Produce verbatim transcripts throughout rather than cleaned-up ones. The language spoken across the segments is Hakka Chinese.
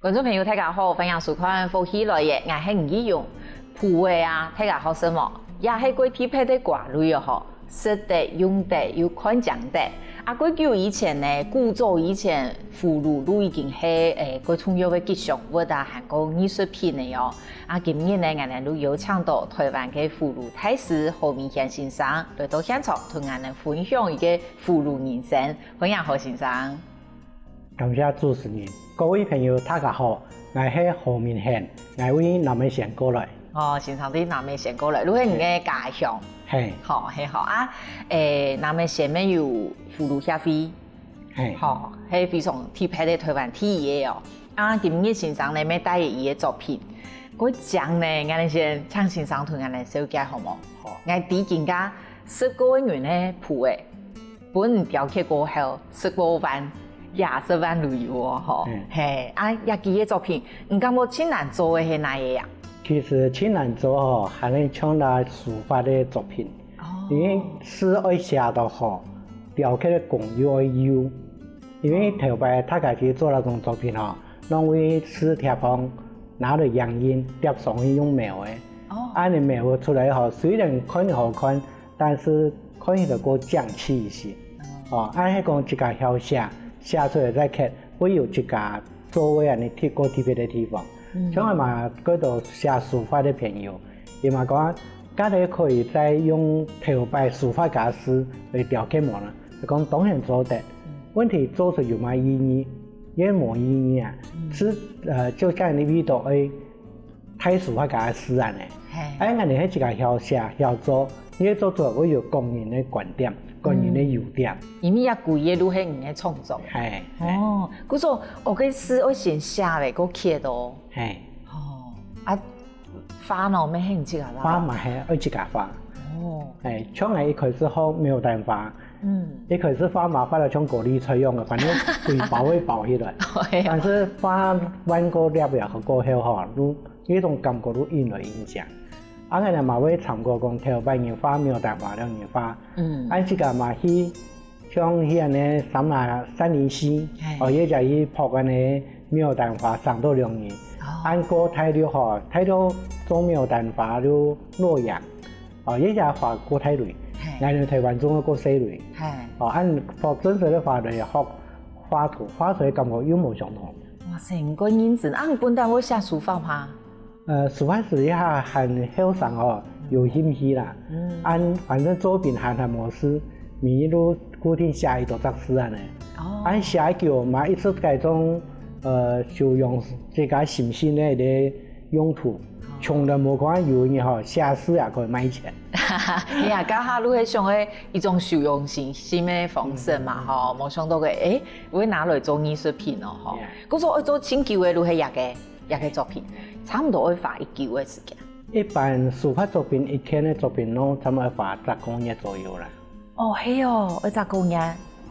觀眾朋友，大家好，歡迎收看《福氣來了》，𠊎係吳奕蓉。瓠仔啊，大家好食無？也係過特別个瓜類哦吼，食得、用得又看靚得。啊，過久以前呢，古早以前，瓠仔就已經係誒過重要个吉祥物啊，還過藝術品了哦。啊，今日呢，𠊎等就邀請到臺灣个瓠仔大師何明賢先生來到現場，同𠊎等分享佢个瓠仔人生。歡迎何先生！ 感謝主持人。各位朋友，大家好，𠊎係何明賢，𠊎對南美仙過來。哦，先生對南美仙過來，就係你个家鄉。嘿。好，嘿，好啊。誒，南美仙乜有瓠仔協會，嘿。好，係非常特別个臺灣第一个哦。啊，今日先生呢，乜帶佢个作品，過靚呢，𠊎等先請先生同𠊎等紹介好無？好。𠊎知今下食過个人个瓠仔， 分你雕刻過後，十過萬、幾十萬都有哦，吼。嗯。嘿，啊，這幾个作品，你感覺盡難做个係哪个啊？其實盡難做吼，還係像該書法个作品，哦。因為字愛寫到好，雕刻个工又愛幼。因為頭擺大家去做該種作品吼，攏會字貼項，拿來影印，貼上去用描个。哦。恁樣描出來吼，雖然看好看， 但是看起來較靚氣一些。哦，恁係講自家曉寫，寫出來再刻，會有自家做个恁樣特，較特別个地方。嗯。像𠊎嘛，幾多寫書法个朋友，佢嘛講，該个可以再用頭擺書法家字來雕刻無呢？佢講當然做得，嗯。問題做出有麼个意義？也無意義啊。嗯。係，呃，就像你味道，哎， 大書法家个字恁樣。嘿。哎，𠊎等係自家曉寫、曉做，你愛做出來會有個人个觀點、個人个優點。嗯。因為這歸个就係你个創作。嘿，嘿。哦，故所，哦，該字愛先寫咧，過刻哦。嘿。哦，啊，畫呢，乜係你自家畫？畫嘛係，愛自家畫。哦。哎，像𠊎一開始學牡丹花，嗯。一開始畫嘛畫到像高麗菜樣个，反正歸包會包起來。哎呀。但是畫完過粒了過後吼，就 該種感覺就印來印去。啊，𠊎等嘛會參加講頭擺人畫牡丹花了人畫。嗯。啊，自家嘛去，像去恁樣三亞、三林溪，嘿。哦，也就去拍恁樣牡丹花，賞到兩日。哦。啊過大陸吼，大陸種牡丹花就洛陽，哦，也就花過大蕊，嘿。𠊎等臺灣種个過細蕊。嘿。哦，啊拍真實个花蕊學畫圖，畫出來感覺又無相同。哇塞，你恁認真，啊，你本來會寫書法嗎？ 呃，書法係一下還後生哦，有興趣啦。嗯。恁反正做兵還，還無事，每日都固定寫一多隻字恁樣。哦。恁寫久嘛，一直改種，呃，收藏自家心性个一個用途。哦。從來無看有人吼，寫字也可以賣錢。你啊，這下就係想个一種收藏心性个方式嘛，嗯。吼，無想到个，誒，會拿來做藝術品哦，吼。Yeah。故所愛做盡久个就係這個。 這個作品，差毋多愛花幾久个時間？一般書法作品，一件个作品攏差毋多愛花十個月左右啦。哦，係哦，愛十個月。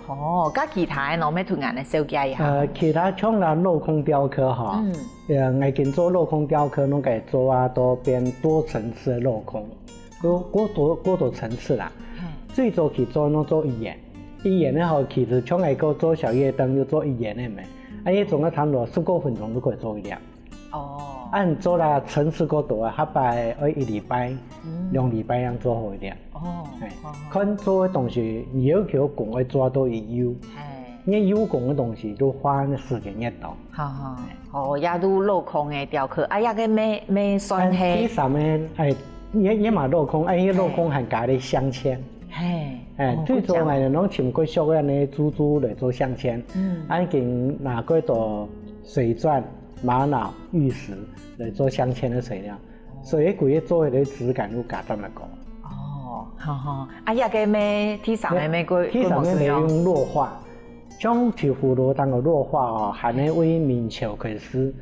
哦，該其他个呢，乜同𠊎等紹介一下。呃，其他像該鏤空雕刻吼，嗯。呃，𠊎今做鏤空雕刻，攏該做啊，都變多層次个鏤空，有過多，過多層次啦。嗯。最早期做攏做一眼，一眼个吼，其實像𠊎个做小夜燈，又做一眼个咩。 啊，這種个差毋多十五分鐘就可以做一粒。哦。啊，你做啦，層次較多啊，下擺愛一禮拜、嗯。兩禮拜正做好一粒。哦，嘿，好，好。看做个東西，你要求工愛做到越幼，嘿。越幼工个東西，就花个時間越多。好，好，哦，也就鏤空个雕刻，啊，這個乜，乜算係。啊，第三个，哎，也，也嘛鏤空，哎，這鏤空還加了鑲嵌。嘿。哎，哦，最早𠊎攏尋過小个呢，珠珠來做鑲嵌。嗯。啊，今拿過多 水鑽、瑪瑙、玉石來做鑲嵌个材料，所以規個做个質感就加嶄个高。哦，好好。啊，這個乜，第三個乜過，第三個乜用鏤畫，像豆腐螺當个鏤畫哦，還係對明朝開始，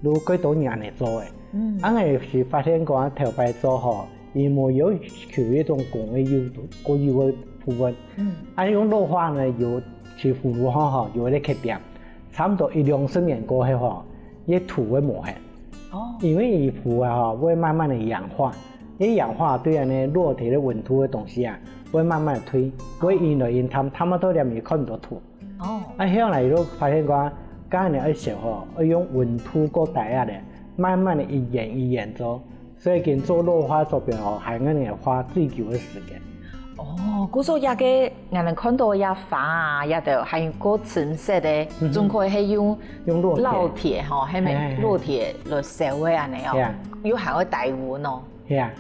就幾多年來做个。嗯。啊，𠊎係發現講頭擺做吼，佢無要求一種工藝有，過有个部分。嗯。啊，用鏤畫呢，有豆腐螺吼，有一個缺點。 差毋多一兩十年過後吼，這土會無忒。哦。因為佢土啊吼，會慢慢个氧化，這氧化對恁呢落地个溫度个東西啊，會慢慢个退，會陰來陰淡，淡到連佢看毋到土。哦。啊，後來就發現講，該恁樣愛燒吼，愛用溫度較低下咧，慢慢个一圓一圓做，所以佢做老化作品吼，還恁樣花最久个時間。哦，故所這个𠊎等看到這花啊，這兜還有較深色个，嗯哼。總歸係用用烙鐵。烙鐵吼，係無？嘿，嘿，嘿。烙鐵來燒个恁樣哦，係啊。又還愛低溫哦。係啊。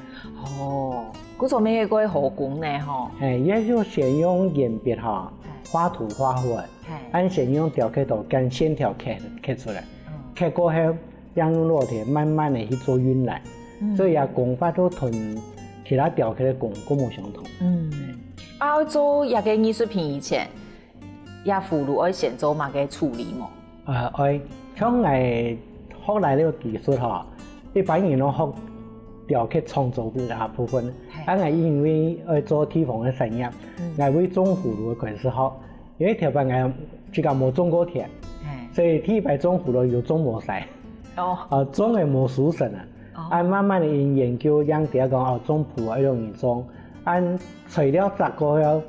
哦，故所乜係較好工呢吼。嘿，也就先用鉛筆吼，嘿。畫圖畫好，嘿。恁先用雕刻刀將線條刻，刻出來。嗯。刻過後， 正用烙鐵慢慢个去做暈染，嗯。所以啊，工法就同其他雕刻个工較無相同。嗯，啊，做這个藝術品以前，這葫蘆愛先做麼个處理無？呃，愛，像𠊎學來个技術吼，一般人攏學雕刻創作个部分，嘿。啊，𠊎因為愛做地方个產業，嗯。𠊎對種葫蘆个開始學， 因為頭擺𠊎自家無種過田，嘿。所以第一擺種葫蘆又種無晒。哦。啊，種个無收成啊。哦。啊，慢慢个研究，正知講，哦，種葡萄愛仰般種。恁材料摘過後，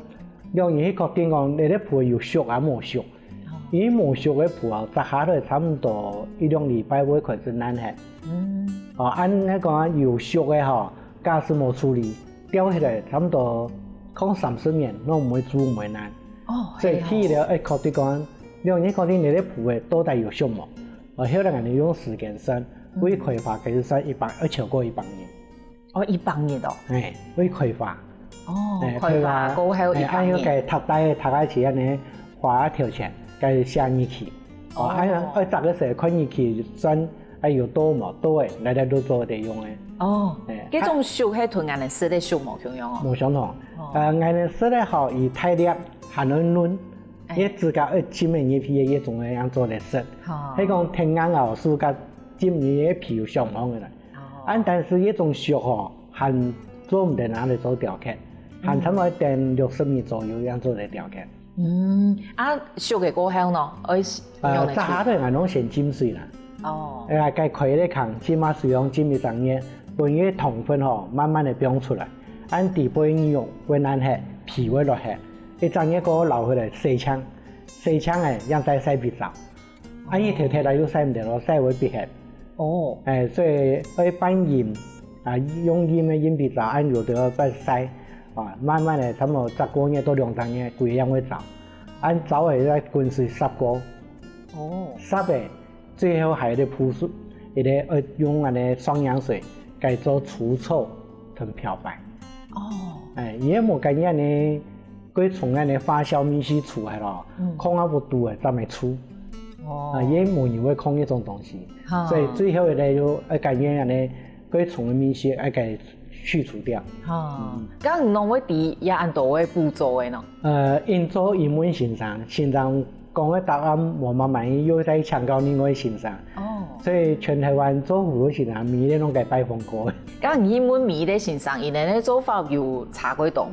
仰般去確定講，這个葡萄有熟啊無熟。哦。因為無熟个葡萄，摘下來差毋多一兩禮拜會開始爛忒。嗯。哦，恁樣講啊，有熟个吼，假使無處理， 吊起來差毋多放三十年，攏毋會蛀毋會爛。哦，所以第一个愛確定講，你愛確定你个葡萄到底有熟無？哦，後來𠊎等用時間算，嗯。對開花開始算一百，愛超過一百日。哦，一百日哦。哎，對開花。哦，哎，開花過後一百日。哎，愛用該讀帶个讀帶去恁樣花頭前，該寫日期。哦，哦。哎呀，愛摘个時候看日期算 哎，有到無？到欸，來來都做得用欸。哦，哎，這種熟係同𠊎等食个熟無共樣哦。無相同。哦。呃，𠊎等食个吼，佢大粒還愛嫩，哎。你自家愛浸个，你皮个，這種个樣做得食。哦。係講天硬哦，自家浸你个皮有相同个啦。哦。啊，但是這種熟吼，還做毋得拿來做雕刻，還差不多等六十日左右樣做得雕刻。 嗯，啊，熟个過後呢，愛仰般處理？呃，摘下來𠊎攏先浸水啦。哦。哎，該開个空，浸下水，浸一隻月，分佢个糖分吼，慢慢个放出來。恁底背肉會爛忒，皮會落忒，一隻月過後撈起來洗淨，洗淨欸，正再曬日照。 啊，你忒忒啊又曬毋得咯，曬會必忒。哦。哎，所以愛半陰，啊，用陰个陰筆燥，恁有个半曬，啊，慢慢个，差不多十個月到兩三個月，歸樣會燥。恁燥个再滾水煠過。哦。煠个，最後還有一個步數，一個愛用恁呢雙氧水，改做除臭同漂白。哦。哎，也無概念呢， 該蟲仔呢發酵味緒出來咯，嗯。空啊不堵欸，正會臭。哦。啊，也無人會空這種東西，哈。所以最後呢，就愛改變恁呢，該蟲个味緒愛該去除掉。哈，嗯。該你攏會知這恁多个步驟个呢？呃，應做英文先生，先生講个答案無麼滿意，又再請教另外先生。哦。所以全台灣做葫蘆先生，每年攏該拜訪過。該你問每個先生，佢等个做法有差幾多無？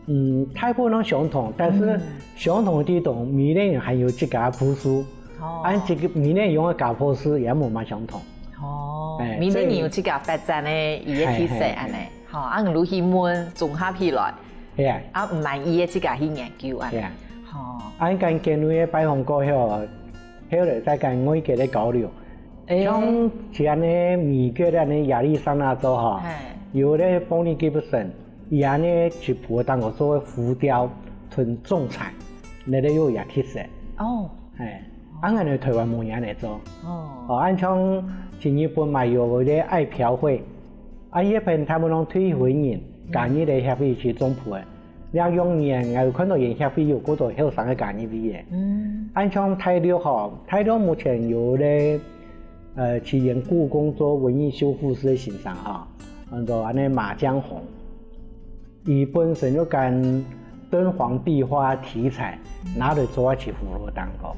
嗯，大部分攏相同，但是，嗯。相同个地方，每個人還有自家个步數。哦。啊，這個每個人用个家伙事也無麼相同。哦，哎，每個人有自家發展个，所以，佢个特色恁呢。嘿，嘿，嘿。吼，啊，你就去問，綜合起來。嘿啊。啊，毋滿意个自家去研究恁呢。嘿啊。吼。啊，恁樣个拜訪過後，後來再跟外界个交流。哎。像像恁呢，美國个恁呢亞利桑那州吼，嘿。有个Bonnie Gibson， 佢恁呢一步當中做个浮雕同種菜，這個又有特色。哦。嘿，啊，恁呢台灣無人恁呢做。哦。哦，恁像像日本嘛有个愛漂繪，啊，這片他們攏退休人，嗯。假日个協會去種葡萄。這兩年，𠊎有看到𠊎協會有幾多後生个假日畢業。嗯。恁像大陸吼，大陸目前有个 呃，去演故宮做文藝修復師个先生哈，安到恁呢馬江宏，佢本身就將敦煌壁畫題材拿來做啊去葫蘆當中。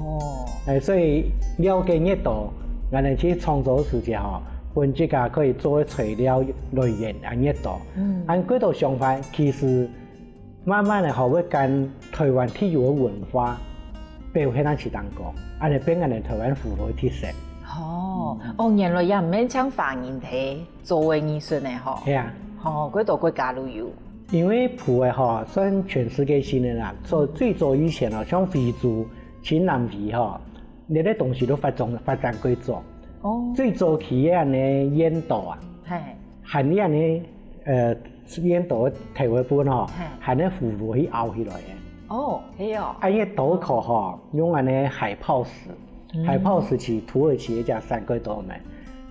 哦。哎，所以了解越多，𠊎等去創作个時節哈，分自家可以做个材料來源也越多。嗯。恁幾多想法，其實 慢慢个吼，會將台灣特有个文化表現在其當中，恁呢變成台灣葫蘆个特色。哦，嗯。哦，原來也毋免像華人个做个藝術呢吼。係啊。吼，幾多國家都有。因為葡萄吼，算全世界性个啦，所以最早以前哦，像非洲、去南非吼，這兜東西都發展發展過早。哦。最早期个恁呢煙斗啊，嘿。還恁呢，呃，煙斗个頭个部分吼，嘿。還个葫蘆去拗起來个。哦，係哦。啊，因為斗口吼，用恁呢海泡石，嗯。海泡石係土耳其个隻山過多嘛，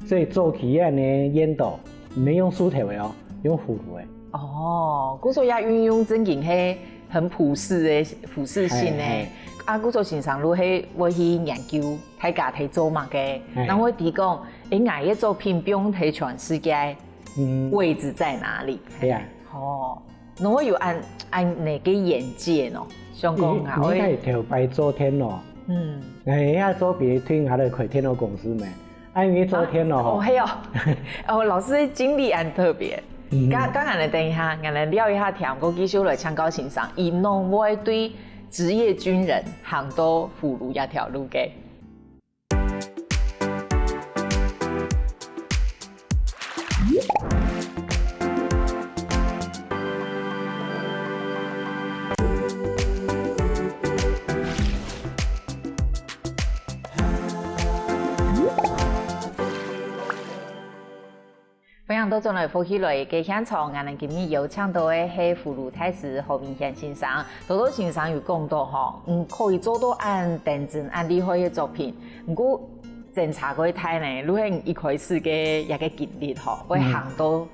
所以早期个恁呢煙斗毋係用樹頭个哦，用葫蘆个。哦，故所也運用正經係 很普世个、普世性个。嘿，嘿。啊，故所先生就係會去研究大家在做麼个，嘿。然後會提供，誒，𠊎个作品放在全世界，嗯。位置在哪裡？對啊。哦，那會有恁、恁呢个眼界呢？想講啊，應、應該會頭擺做電腦。嗯。哎呀，做別个，佢還在開電腦公司咩？ 啊，因為做電腦吼。哦，係哦。哦，老師个經歷恁特別。嗯。剛、剛恁呢，等一下，𠊎等尞一下，聽過繼續來請教先生，佢仰會對職業軍人行到葫蘆這條路个。 歡迎倒轉來福氣來个現場，𠊎等今日邀請到个係葫蘆大師何明賢先生。頭頭先生有講到吼，嗯，可以做到恁頂真、恁厲害个作品，毋過爭差過大呢，就係一開始个一個經歷吼，會行到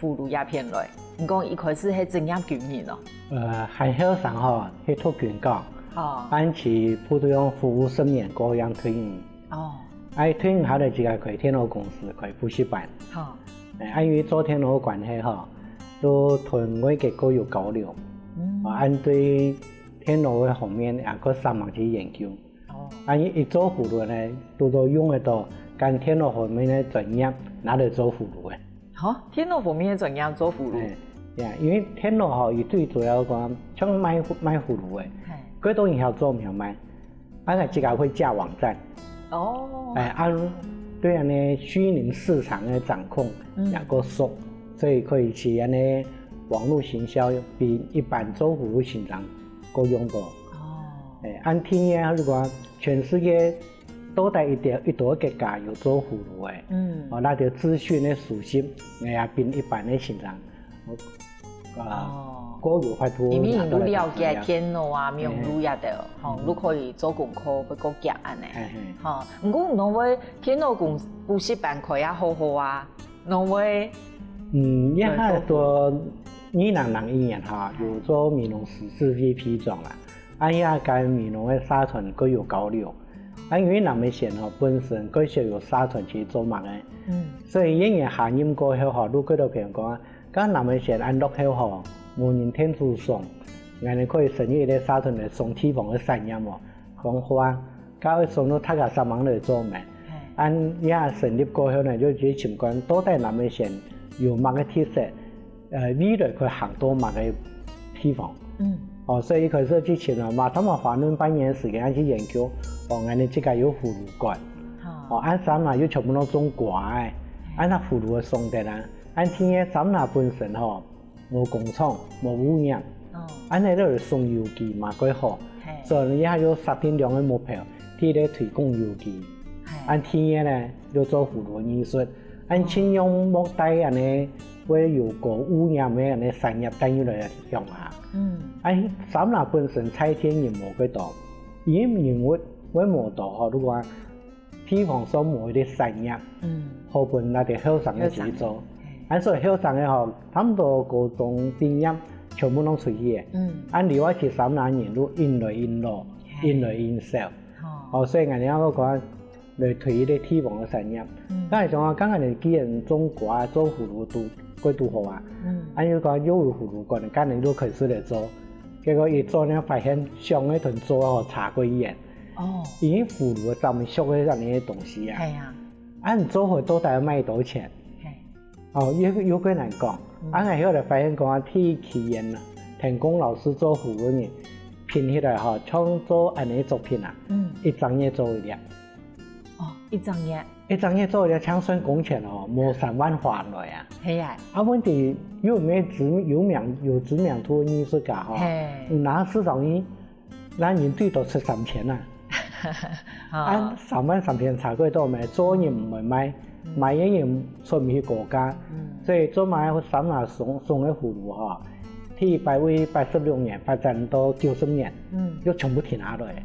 葫蘆這片來。你講一開始係職業軍人哦？呃，還後生吼，去讀軍校。哦。恁去部隊用服務十年過後正退伍。哦。啊，退伍後來自家開電腦公司，開補習班。好。哎，啊，因為做電腦个關係吼，都同外國過有交流。嗯。啊，恁對電腦个方面，啊，過上網去研究。 哦。啊，佢、佢做葫蘆呢，堵著用得著，跟電腦方面个專業拿來做葫蘆个。哈，電腦方面个專業做葫蘆？哎，呀，因為電腦吼，佢最主要講，像賣、賣葫蘆个，嘿。過多人曉做毋曉賣，啊，佢自家會架網站。哦。哎，啊，對恁呢虛擬市場个掌控，嗯。也較熟，所以可以去恁呢網路行銷，比一般做葫蘆先生 較用到。哦。哎，恁第二个，如果全世界到底一點、一多國家有做葫蘆个，嗯。哦，該兜資訊个收集，哎呀，比一般个先生，啊，哦。較有法度拿到來做。因為你都了解電腦啊、網路啊个，吼，嗯。都可以做功課，會較遽恁呢。嘿，嘿。吼，毋過你會電腦公司補習班開啊，好好啊。 仰會？嗯，這下到二零零一年哈，有做美濃十四歲批裝啦。啊，也跟美濃个社團較有交流。啊，因為南迴線吼，本身較少有社團去做麼个，嗯。所以演員下任過後吼，就較多朋友講啊，該南迴線恁落後吼，無人𢯭手上，𠊎等可以成立一個社團來上地方个產業無？講好啊， 該會送到大家上網來做咩？嘿。恁也成立過後呢，就去尋看到底南迴線有麼个特色，呃，未來可以行到麼个地方。嗯。哦，所以一開始去尋啊，嘛，差不多花了半年時間去研究，哦，𠊎等自家有葫蘆館。好。哦，恁山下又全部都種瓜个，嘿。恁那葫蘆个上得啊，恁天个山下本身吼， 無工廠，無污染。哦。恁呢就係送有機嘛較好。嘿。所以這下有設定兩個目標，第一個推廣有機，嘿。恁第二呢，就做葫蘆藝術。恁盡量莫帶恁呢會有高污染个恁呢產業帶入來鄉下。嗯。恁山下本身在地人無幾多，因為人會、會無多吼，如果 地方上無一個產業，嗯。好分該兜後生个去做。後生个，嘿。恁所以後生个吼，差不多高中畢業，全部攏出去个。嗯。恁另外去山下人就緊來緊老，嘿。緊來緊少。哦。哦，所以𠊎等愛講，來推一個地方个產業。嗯。該係講啊，剛剛你既然種瓜、做葫蘆都、過都好啊。嗯。恁又講又有葫蘆館，該你就開始來做。結果一做呢，發現想个同做个吼差較遠。 哦。因為葫蘆个斬熟个恁呢个東西啊。係啊。啊，你做好到底愛賣幾多錢？係。哦，又、又較難講。嗯。啊，𠊎後來發現講啊，第一期間啊，天公老師做葫蘆呢，拼起來吼，像做恁呢作品啊，嗯。一隻月做一粒。哦，一隻月。一隻月做一粒，像算工錢哦，無三萬花來啊。係啊。啊，問題又毋係知、有名、有知名度个藝術家吼，係。你拿四十億 該人最多出三千啊。啊，三萬三千差幾多咩？做人毋會賣，賣个人出毋去高價，所以做麼个三拿送送个葫蘆吼，第一擺為八十六年發展到九十年，又全部停下來。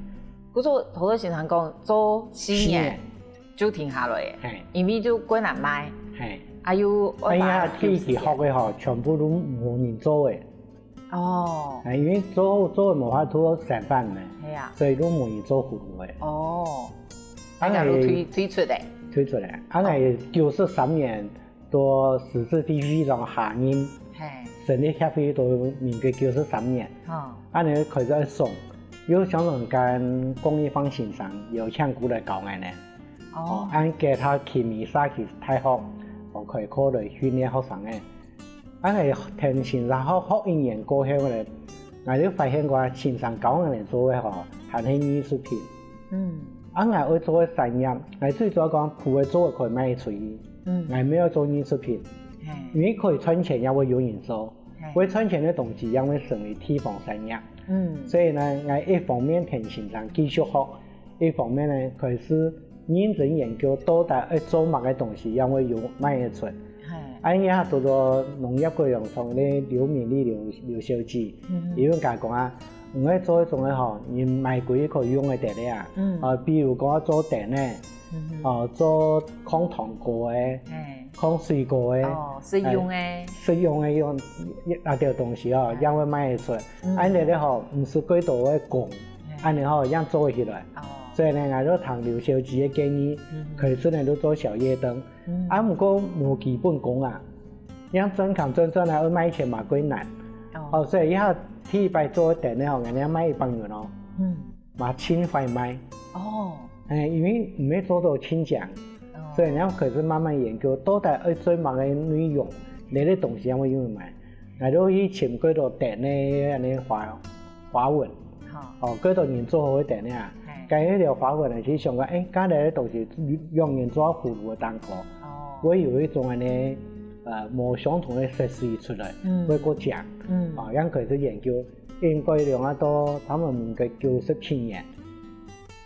故所頭頭先生講做四年就停下來，因為就過難賣，係，啊又愛花，第一學个吼，全部都無人做个。 哦，啊，因為做做無法度生飯呢，係啊，所以都無人做葫蘆个。哦，啊，大家都退退出咧，退出咧。啊，𠊎九十三年到時事地區上下任，係，成立協會到民國九十三年，哦，恁樣開始送，又想想間公益方先生有請過來教𠊎呢。哦，恁佢他去美沙去大學，哦，開課來訓練學生个。 恁樣跈先生學學一年過後咧，𠊎就發現講先生教𠊎等做个吼，還係藝術品。嗯，啊，𠊎愛做个產業，𠊎最主要講，布个做个可以賣出去，嗯，𠊎無愛做藝術品，因為可以賺錢也會有人做，會賺錢个東西也會成為地方產業。嗯，所以呢，𠊎一方面跈先生繼續學，一方面呢，開始 認真研究到底愛做麼个東西，正會有賣得出。恁樣讀到農業改良場个劉敏麗劉劉小姐，佢有同𠊎講啊，你愛做一種个吼，人買歸可以用个袋仔啊，啊，比如講做袋仔，哦，做囥糖果个，囥水果个，哦，食用个，食用个用那兜東西哦，正會賣得出。恁樣个吼，毋使幾多个工， 恁樣吼，正做起來。所以呢，𠊎就聽劉小姐个建議，開始呢就做宵夜燈。啊，毋過無基本功啊，正轉工轉轉啊，愛賣錢嘛較難。哦，所以這下第一擺做个燈呢吼，𠊎等賣一百元哦，嘛盡快賣。哦，哎，因為毋係做到盡靚，所以正開始慢慢研究，到底愛做麼个內容，哪兜東西正會有人買。 𠊎就去尋幾多燈个恁樣花花紋，哦，幾多人做好个燈啊，該一條花紋呢，去想講，哎，該兜个東西仰般做到葫蘆个頂高，會有一種恁樣，呃，無相同个色水出來，會較靚，哦，正開始研究，應該用啊到差毋多民國九十七年，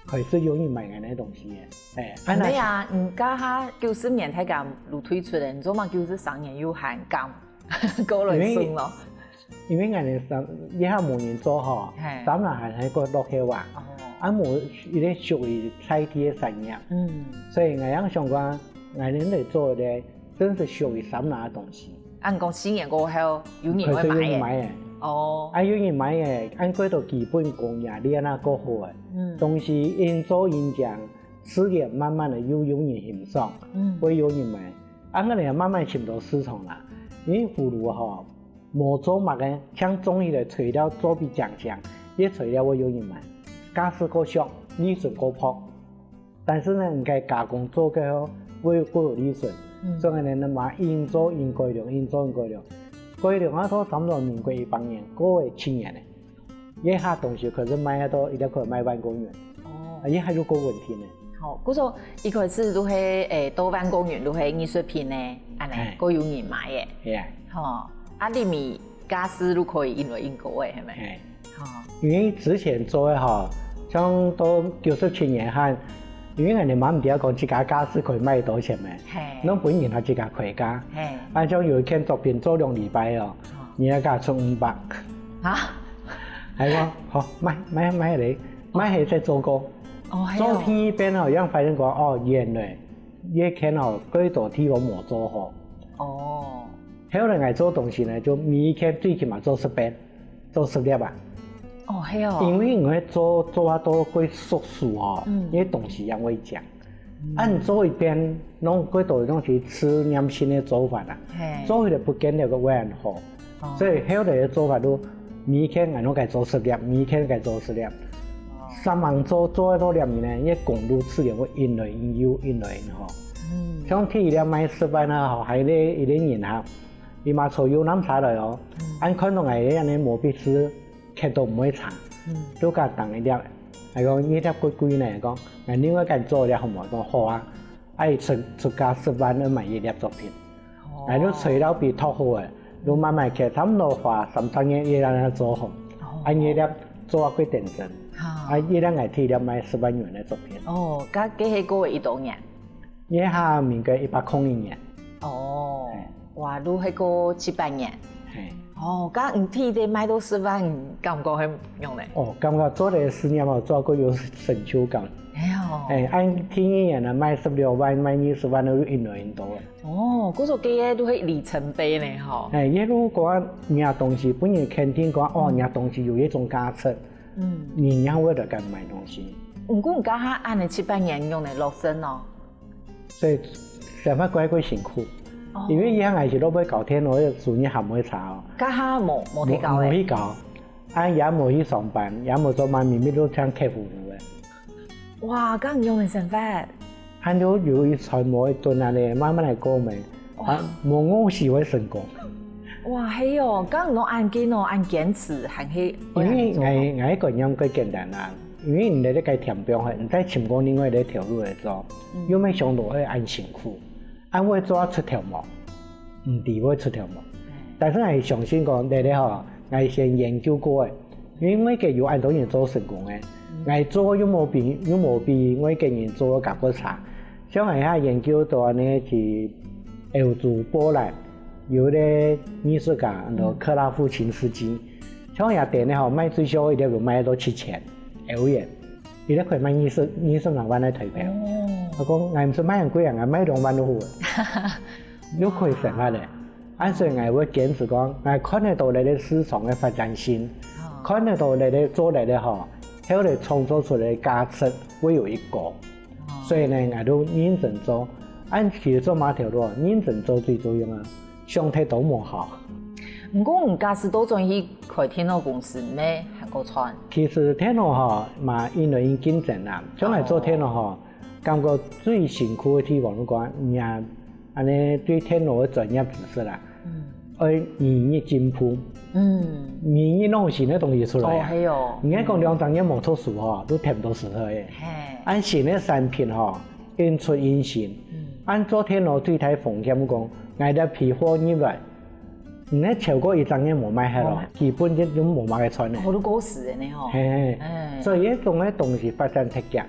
開始有人買恁樣个東西个，哎，啊，毋係啊，你該下九十年代个就退出了，你做麼九十三年又還敢 過來送咯。因為𠊎等三這下無人做吼，三拿還係較落後啊，啊無一個屬於在地个產業，所以𠊎正想講，𠊎等來做个，正係屬於三拿个東西。恁講四年過後，有人會買个。開始有人買个。哦，啊有人買个，恁過到基本功也練啊較好个，東西應做應靚，自然慢慢个又有人欣賞，會有人買。 啊，𠊎等也慢慢尋到市場啦。因為葫蘆吼，無做麼个，像種起來材料做分靚靚，這材料會有人買，價數較俗，利潤較薄。但是呢，你个加工做過後，會較有利潤。所以呢，嘛應做應改良，應做應改良。改良啊，到差毋多民國一百年，過了七年呢。 這下東西可是賣到一粒可以賣萬過銀，哦，啊，這下又較穩定呢。好，故所一開始就係，誒，到萬過銀就係藝術品呢，恁樣，係，較有人買个。係啊。吼，啊，你米價數就可以應來應高个，係無？係。吼，因為之前做个吼，像到九十七年後，因為𠊎等嘛毋知講自家價數可以賣幾多錢咩，係，攏分人家自家開價。係，啊，像有一件作品做兩禮拜哦， 你愛加出五百。啊？還講，好，賣賣賣咧，賣係再做過。哦，係哦。做第二遍哦，正發現講，哦，原來這件哦，幾多地方無做好。哦。後來𠊎做東西呢，就每一件最起碼做十遍，做十粒啊。哦，係哦。因為𠊎做做啊到較熟手哦，嗯，這東西正會靚。 恁做一遍，攏幾多攏係試驗性个做法啊，係，做起來毋見得會恁好。哦，所以後來个做法就，每件𠊎攏該做十粒，每件該做十粒。哦，三行做做到兩面呢，這功夫自然會應來應有，應來應好。嗯，像第一粒賣十萬啊，吼，還有一個人哈，佢嘛坐遊覽車來哦，嗯，恁看到𠊎恁樣毛筆字， 刻到毋會差，嗯，就共當一粒。𠊎講，這粒較貴呢，講，𠊎另外共你做一粒好無？講好啊，啊佢出出價十萬來買一粒作品。哦，𠊎就材料分佢擇好了，就慢慢刻，差毋多花三四個月正做好。哦，啊這粒做啊較認真，啊，一粒𠊎第一粒賣十萬元个作品。哦，該該係過了幾多年？這下民國一百空一年。哦，哇，都係過七八年。係。哦，該你第一粒賣到十萬，感覺係仰呢？哦，感覺做个事業哦，做過有成就感。哎喲。哎，恁第二年呢，賣十六萬，賣二十萬，都有一輪多了。哦，故所這个都係里程碑呢吼。哎，一路講，若東西分人肯定講，哦，若東西有一種價值。 嗯，人也會來該買東西。毋過你該下恁呢七八年仰呢落成哦？所以生活過過辛苦，哦。因為以前𠊎係落尾搞電腦，收入還毋會差哦。該下無無去搞咧？無去搞，啊也無去上班，也無做麼，每日都像客服个。哇，該仰呢生活？ 還有有一餐無一頓恁呢，慢慢來過咩。啊，無餓死會成功。哇，係哦，該你恁緊哦，恁堅持，還係因為𠊎𠊎个觀念較簡單啊，因為你在該條邊吼，你再尋過另外一條路來做，又無想到會恁辛苦，恁會做出頭毛，毋知會出頭毛。但是𠊎相信講，這个吼，𠊎先研究過个， 因為外國有恁多人做成功个，𠊎做又無比又無比外國人做个較過差。像𠊎下研究到恁呢去歐洲波蘭，有一個藝術家，安到克拉夫琴斯基，像佢等呢吼，賣最少一粒就賣到七千歐元，一粒可以賣二十二十零萬个台票。佢講，𠊎毋使賣恁貴啊，𠊎賣兩萬都好啊。 又可以生活咧。啊，所以𠊎會堅持講，𠊎看得到這個市場个發展性，看得到這個做這個吼，後來創造出來个價值會有一個。所以呢，𠊎都認真做。啊，其實做麼條路，認真做最重要啊，想忒多無效。毋過你假使倒轉去開電腦公司呢，還過賺？其實電腦吼，嘛因為因競爭啊，將來做電腦吼，感覺最辛苦个地方，如果你啊 恁呢對電腦个專業知識啦，愛語日進步，語日攏有新个東西出來啊。哦，係哦。你愛講兩三年無讀書吼，都悿毋到時候个。係。恁新个產品吼，應出應新。恁做電腦最大風險講，𠊎這批貨入來，你愛超過一隻月無賣忒咯，基本就就無麼个賺个。哦，都過時个呢吼。係，所以這種个東西發展忒遽，啊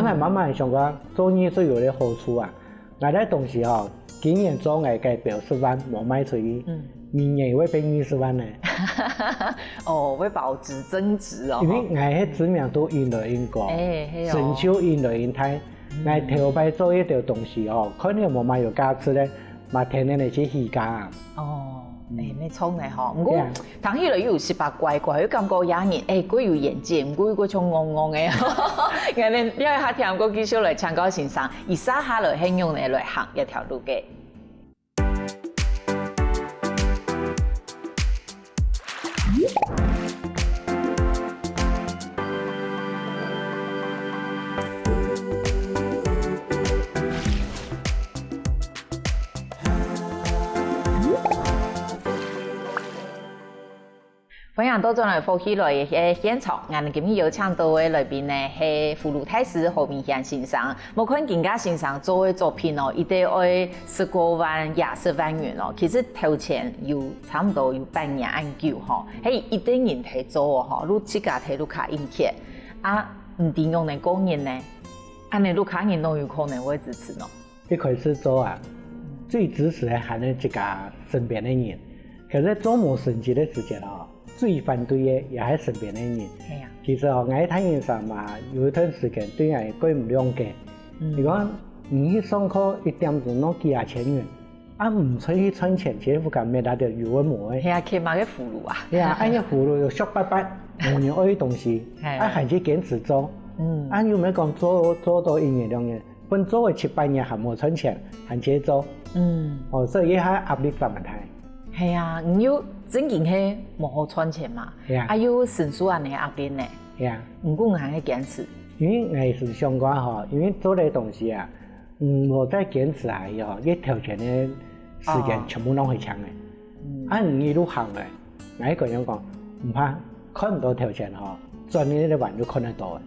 ，𠊎慢慢想講，做藝術有个好處啊。 𠊎个東西吼，今年做𠊎个標十萬無賣出去，明年會變二十萬呢。哦，會保值增值哦。因為𠊎个知名度因來因高，哎，係哦。成就因來因大。𠊎頭擺做一條東西吼，看了無麼有價值咧，嘛天天个去起價啊。哦。 哎，無錯呢吼。毋過，聽起來又有十八怪怪，又感覺這人，哎，過有眼界，毋過又過像戇戇个。𠊎等這下聽毋過繼續來請教先生，佢接下來係仰仔來行這條路个。 歡迎倒轉來福氣來个現場，𠊎等今日邀請到个來賓呢係葫蘆大師何明賢先生。無看今下先生做个作品哦，一定愛十過萬、二十萬元哦。其實頭前有差毋多有半年恁久吼，係一定人在做哦吼，就自家在屋下用忒。啊，毋知仰仔過日呢？恁仔屋下人都有可能會支持喏。 一開始做啊，最支持个還係自家身邊个人。可是做無成績个時節哦，最反對个也係身邊个人。係啊。其實哦，𠊎大人儕嘛，有一段時間對𠊎過毋諒解。嗯。佢講，你去上課一點鐘弄幾下千元，啊，毋出去賺錢，自家屋下搣下就有个無个。係啊，起碼个葫蘆啊。係啊，恁个葫蘆又俗八八，無人愛个東西，係。啊，還係堅持做。嗯。啊，又毋係講做做到一年兩年， 本做个七八年還無賺錢，還在做。嗯。哦，所以這下壓力當大。係啊，你又正經係無好賺錢嘛，係啊。啊又承受恁仔壓力呢。係啊。毋過你還係堅持。因為𠊎係想講吼，因為做這東西啊，嗯，無再堅持下去吼，這頭前个時間全部攏係搶个。哦。嗯。啊，你一路行來， 𠊎个人講，毋怕，看毋到頭前吼，轉个彎就看得到个。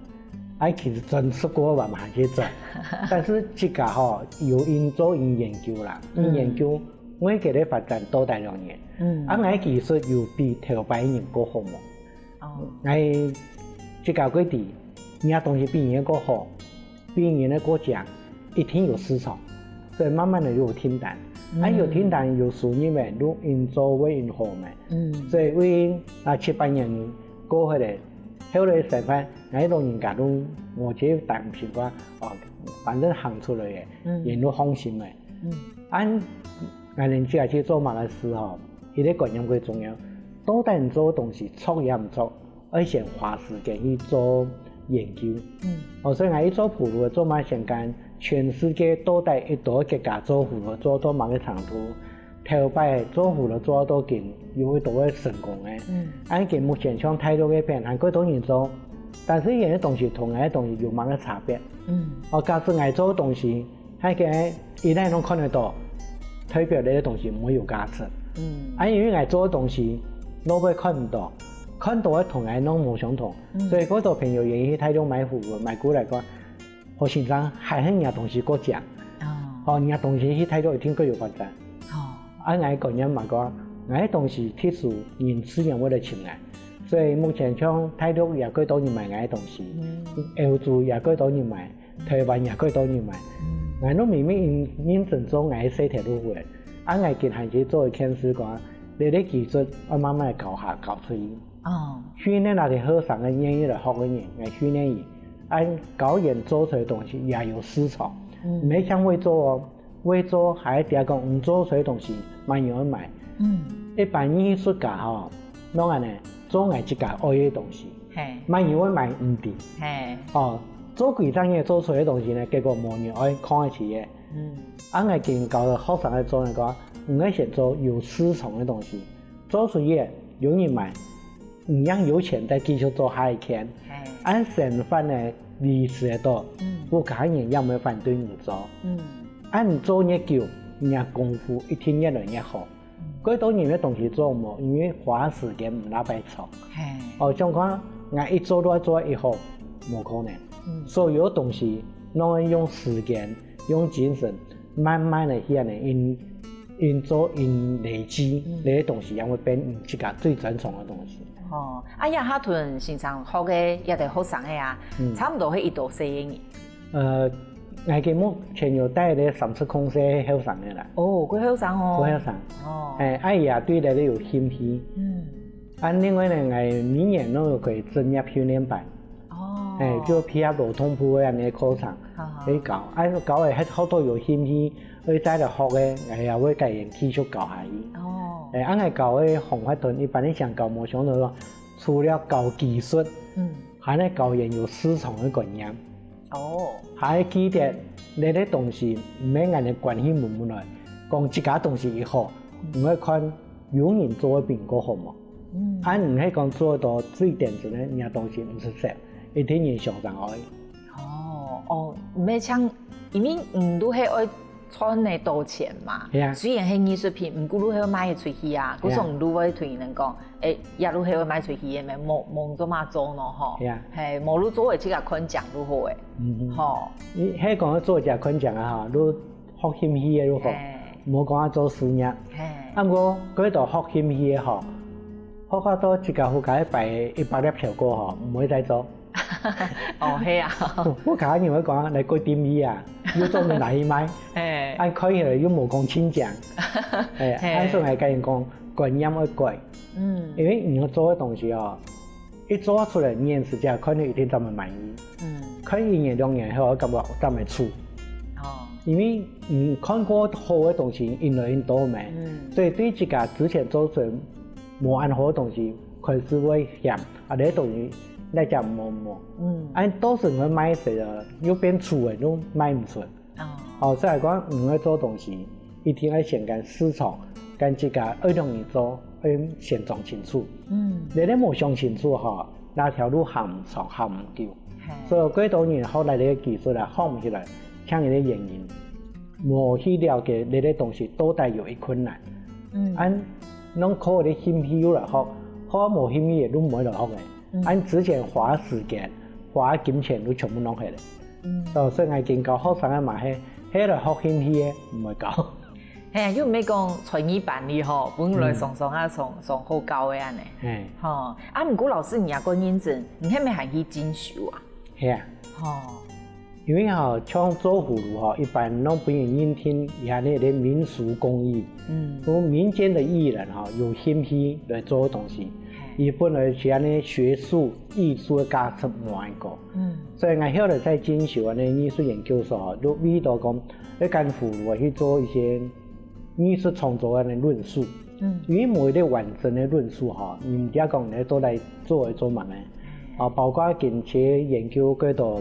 哎，其實轉十過彎嘛還係轉，但是自家吼有研做有研究啦，有研究外國个發展到底仰仔。嗯。啊，𠊎技術有比頭擺人過好無？哦。𠊎 自家个知，若東西比人个較好，比人个較靚，一定有市場，所以慢慢个有訂單。嗯。啊，有訂單有收入个，就因做會因好个。嗯。所以為啊七八年過去了，後來生活，𠊎老人家都無去擔心講，哦，反正行出來个，嗯。人都放心个。嗯。啊，𠊎等自家去做麼个事吼，一個觀念最重要，到底你做个東西著也毋著， 愛先花時間去做研究。嗯。哦，所以𠊎一做葫蘆，做麼个先看全世界到底有幾多國家做葫蘆做到麼个程度，頭擺做葫蘆做到今有幾多个成功个。嗯。恁今目前像大陸該片還幾多人做，但是佢个東西同𠊎个東西有麼个差別？嗯。哦，假使𠊎做个東西 該个一旦攏看得到，代表這個東西毋會有價值。嗯。啊，因為𠊎做个東西，老百姓看毋到，看到个同𠊎攏無相同。嗯。所以，好多朋友願意去大陸買葫蘆，買過來講，何先生，還係若東西較靚。哦。哦，若東西去大陸一定較有發展。哦。啊，𠊎觀念嘛講，𠊎个東西特殊，人自然會來尋𠊎。所以目前像大陸也較多人買𠊎个東西，嗯。歐洲也較多人買， 臺灣也較多人買。嗯。𠊎都明明認，認真做𠊎个細頭路个，啊，𠊎今還去做一件事講，這個技術愛慢慢教下，教出去。哦。訓練那些後生个願意來學个人，來訓練佢，恁教佢做出來个東西也有市場。嗯。毋係像會做哦，會做還係講，你做出來个東西，麼人會買。嗯。一般藝術家吼，攏恁呢，做𠊎自家愛个東西。 嘿。麼人會買毋知。嘿。哦，做幾十年做出來个東西呢，結果無人愛看得起个。嗯。啊，𠊎今教學生个做呢講，你愛先做有市場个東西，做出去有人買，你正有錢再繼續做下一件。嘿。恁生活呢，維持得到，嗯。屋下人也毋會反對你做。嗯。恁你做越久，你个功夫一定越來越好。 嗯。較多人个東西做毋好，因為花時間毋拉擺長。嘿。哦，像講，𠊎一做就愛做一下，無可能。嗯。所有个東西，攏愛用時間、用精神，慢慢个去恁呢，因，因做、因累積，嗯。這個東西，正會變你自家最專長个東西。哦，啊，這下同先生學个這個學生个啊，嗯。差毋多係幾多歲个人？ 呃，𠊎今目前有帶个三十空歲後生个啦。哦，較後生哦。較後生。哦。哎，啊，佢也對這個有興趣。嗯。啊，另外呢，𠊎每年都有開職業訓練班。哦。哎，就配合勞動部个恁呢課程，好好。去教。啊，教个還好多有興趣，愛再來學个，𠊎也會改天繼續教下去。哦。哎，啊，𠊎教个方法同一般个想教無相同咯，除了教技術，嗯。 還係教人有市場个觀念。哦。還記得，這個東西毋係恁呢關係門門來，講自家東西越好，嗯。毋愛看有人做个比你較好無？嗯。啊，毋係講做到最頂尖个，人家東西毋出色，一定人想上愛。哦，哦，毋係像，因為你都係愛 賺得到錢嘛。係啊。雖然係藝術品，毋過你係賣出去啊，係啊。故所你就會同人講，欸，這就係會賣出去个咩，無，無做麼做喏，吼。係啊。嘿，無你做个自家看靚就好个。嗯哼。吼。你係講做自家看靚啊，吼，你學興趣个就好，嘿。莫講啊做事業。嘿。啊，毋過，過到學興趣个吼，學到自家屋下擺一百粒蘋果吼，毋會再做。 哦，係啊。屋下人會講，來過點味啊，又做得拿去賣。嘿。恁看起來又無講親情。哎，嘿。恁所以𠊎跟人講，觀念愛改。嗯。因為你要做个東西哦，一做出來，人實際看了一定正會滿意。嗯。看一年兩年後，感覺正會出。哦。因為你看過好个東西，越來越多咩。嗯。所以對自家之前做出 無恁好个東西，開始會嫌，啊，這東西來講無無。嗯。恁到時會賣忒了，又變粗个，又賣毋出。哦。哦，所以講，你愛做東西，一定愛先跟市場，跟自家愛同人做，愛先想清楚。嗯。你若無想清楚吼，那條路行毋長，行毋久。嘿。所以幾多人學來个技術啊，學毋起來，像一個原因。 無去了解這個東西到底有幾困難。嗯。恁攏靠你興趣又來學，學無興趣个都毋會來學个。嗯。恁之前花時間、花金錢都全部浪費了。嗯。哦，所以𠊎今教學生个嘛係，係來學興趣个，毋會教。係啊，又毋係講在你班裡吼，分來上上啊上上好教个恁呢。係。吼，啊毋過老師你也過認真，你係毋係還去進修啊？係啊。吼。因為吼，像做葫蘆吼，一般攏分人認定佢係該个民俗工藝。嗯。有民間个藝人吼，有興趣來做个東西，佢本來係恁呢學術、藝術个價值無恁高。嗯。所以𠊎後來在進修恁呢藝術研究所吼，就為著講，愛跟葫蘆去做一些 藝術創作个論述。嗯。因為無一個完整个論述吼，你毋知講你做來做來做麼个。哦，包括近期研究過多，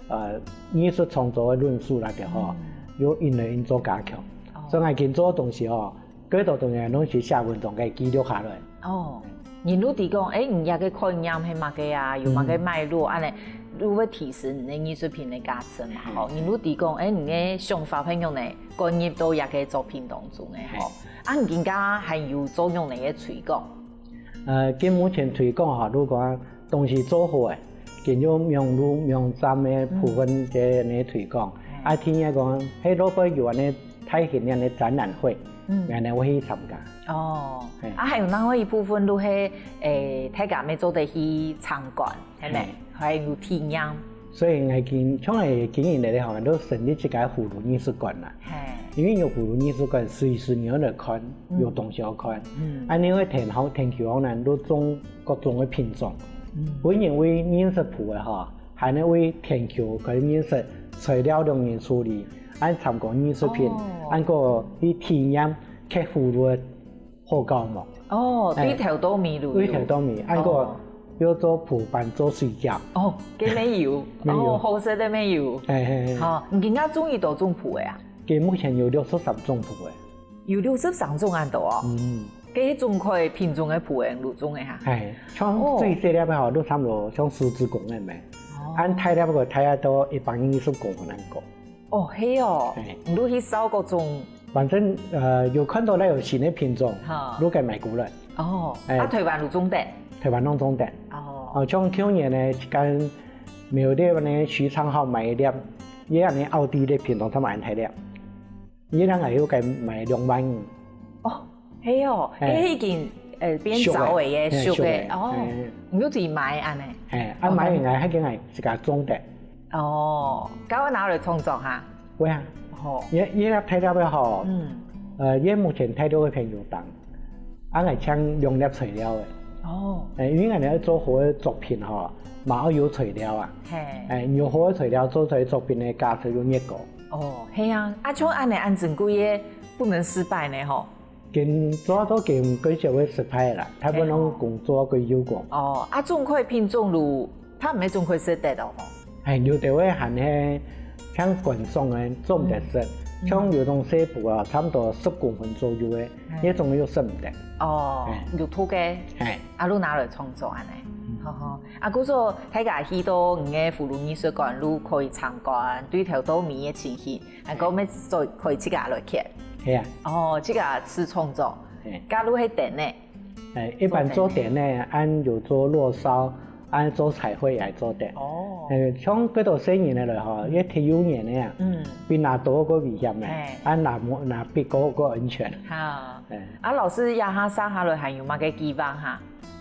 呃，藝術創作个論述啦，對吼，有因為因做加強。哦。所以𠊎今做个東西吼，過多東西攏係寫文章个記錄下來。哦。 人就知講，欸，你這個概念係麼个啊，有麼个脈絡，恁呢，就會提升你个藝術品个價值嘛，吼。人就知講，欸，你个想法係仰呢，灌入到這個作品當中个，吼。啊，你今下還有做仰呢个推廣？呃，今目前推廣吼，如果講東西做好个，今用網路網站个部分个呢推廣。啊，聽人講，係落尾有恁呢 大型个展覽會，嗯，𠊎等會去參加。哦，係。啊，還有另外一部分就係，欸，大家乜做得去參觀，係無？係。還有體驗。所以𠊎今，像𠊎今年來吼，都成立一個葫蘆藝術館啦。係。因為有葫蘆藝術館，隨時你愛來看，有東西好看。嗯。恁呢會添好，添起好難，都種各種个品種。嗯。本人會認識莆仔吼，還會為添球可以認識材料兩人處理， 恁參觀藝術品，哦。恁過去體驗刻葫蘆个好搞無？哦，欸，對頭到尾就有。對頭到尾，恁過，哦，又做莆粄做水餃。哦，該乜有，乜有。哦，好食个乜有。係係係。好，你今下種幾多種莆仔啊？今目前有六十三種莆仔。有六十三種恁多哦。嗯。該種个品種个莆仔就種个哈。係，像最細粒个吼，都差不多像手指公恁樣。哦。恁大粒个大概到一百二十公分恁高。 哦，係哦，係。你就去掃各種。反正，呃，有看到該有新个品種，哈，就該買過來。哦，欸。啊，台灣就種得？台灣攏種得。哦。哦，像舊年呢，一間苗栗呢，許昌好買一粒，佢恁呢奧地利品種，佢買恁大粒，佢人還有該買兩萬五。哦， 係哦，係。欸，已經，呃，變熟个，欸，熟个，欸，熟个，哦，欸。你就自家買恁呢？欸，啊，哦，買應該還應該自家種得。哦，該會拿來創作哈？會啊。哦。佢，佢該大粒个吼，嗯。呃，佢目前大粒个朋友當，啊，𠊎請兩粒材料个。哦。欸，因為𠊎等愛做好个作品吼，嘛愛有材料啊。係。欸，有好个材料做出來作品个價值就越高。哦，係啊，啊，像恁呢恁珍貴个，不能失敗呢吼。 今做到今，佢就會失敗啦，大部分攏工作佢有講。哦，啊，種个品種就，佢毋係種个食得哦吼。欸，有兜个還係像觀賞个，做毋得食。嗯。像有種細莆啊，差不多十公分左右个，嗯。該種又食毋得。哦，欸。有毒个。欸。啊，就拿來創作恁呢。嗯。好好。啊，故所大家去到你个葫蘆藝術館，就可以參觀，對頭到尾个情形。 還講乜做可以自家來刻。係啊。哦，自家試創作。係。假如係燈呢？欸，一般做燈呢，恁有做落燒，恁做彩繪也做得。哦。欸，像幾多細人个來吼，嗯。該忒幼年个啊，嗯。比拿刀个危險呢，欸。恁拿木，拿筆个个安全。好。欸。啊，老師，這下續下來還有麼个計畫哈？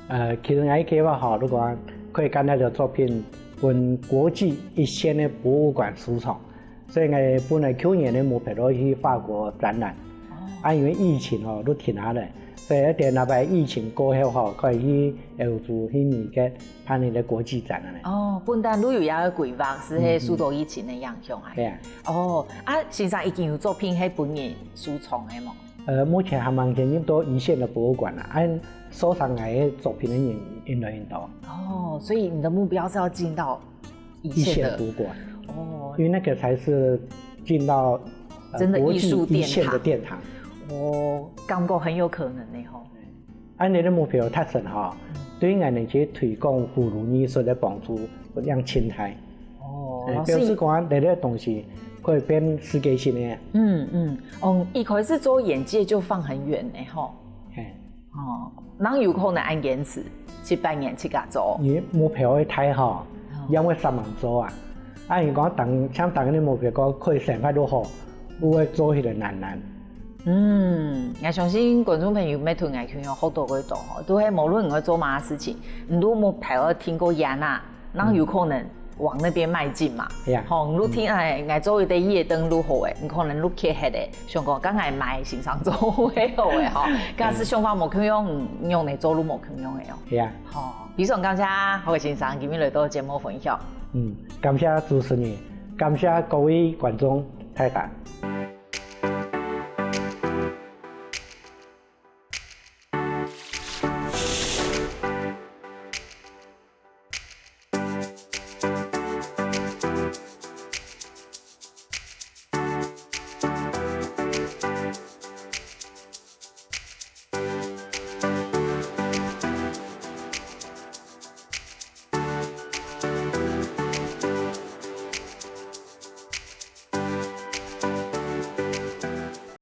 呃，其實𠊎个計畫吼，就講可以將這條作品分國際一線个博物館收藏。 所以𠊎本來舊年个目標就去法國展覽。哦。啊，因為疫情吼，就停下來，所以等若擺疫情過後吼，可以去歐洲、去美國辦一個國際展恁呢。哦，本旦就有這個規劃，係受到疫情个影響啊。嗯，嗯。對啊。哦，啊，先生已經有作品係分人收藏个無？呃，目前還吂進入到一線个博物館啦，恁收藏𠊎个作品个人越來越多。哦，所以你的目標是要進到 一線的。一線博物館。哦。因為那個才是進到，呃，真的藝術殿堂。國際一線的殿堂。哦，感覺很有可能呢吼。恁呢个目標達成吼，嗯。對𠊎等去推廣葫蘆藝術个幫助會當盡大。哦，欸，老師，表示講，這個東西可以變世界性个。嗯，嗯。哦，一開始做眼界就放很遠呢吼。嘿。 哦，哪有可能恁堅持，七八年自家做？你目標會大吼，哦。也會煞猛做啊。啊，你講當，像當你目標講可以生活就好，有會做起來難難。嗯，𠊎相信觀眾朋友乜同𠊎共樣學到个多吼，就係無論你愛做麼个事情，你都目標愛定个遠啊，然後有可能往那邊邁進嘛。係啊。吼，你都定哎，𠊎做一個夜燈就好誒，你可能就企忒誒，想講，剛才買先生做會好誒吼，假使想法無共樣，你用來做就無共樣誒哦。係啊。吼，非常感謝何先生今日來到節目分享。嗯，感謝主持人，感謝各位觀眾，大家。